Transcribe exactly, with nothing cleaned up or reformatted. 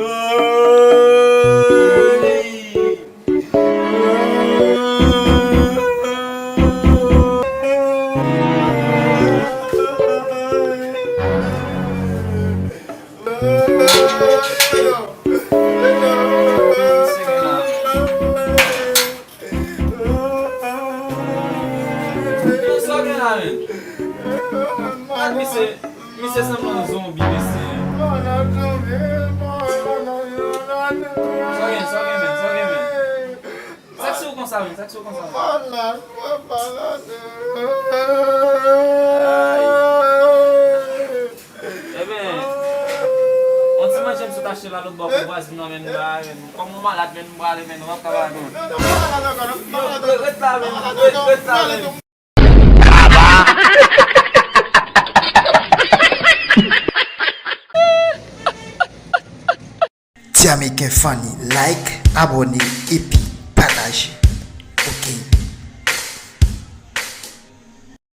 Yo, sa w gen la, menn? Gad misye, misye sanble yon zonbi, mesye. Sa w gen, sa w gen, menn, sa w gen, menn? Sa k sou w konsa, menn? Sa k sou w konsa, menn? Ay. Ebyen, yon ti manje m sot achte la lòt bò pou vwazin nan, menn, m prale, menn. Kòm ou malad, menn, m prale, menn, w ap ka pale. Yo, ret, ret la, menn, ret, ret la, menn. Ti Ameriken Funny, like, abòne, epi pataje. Ok.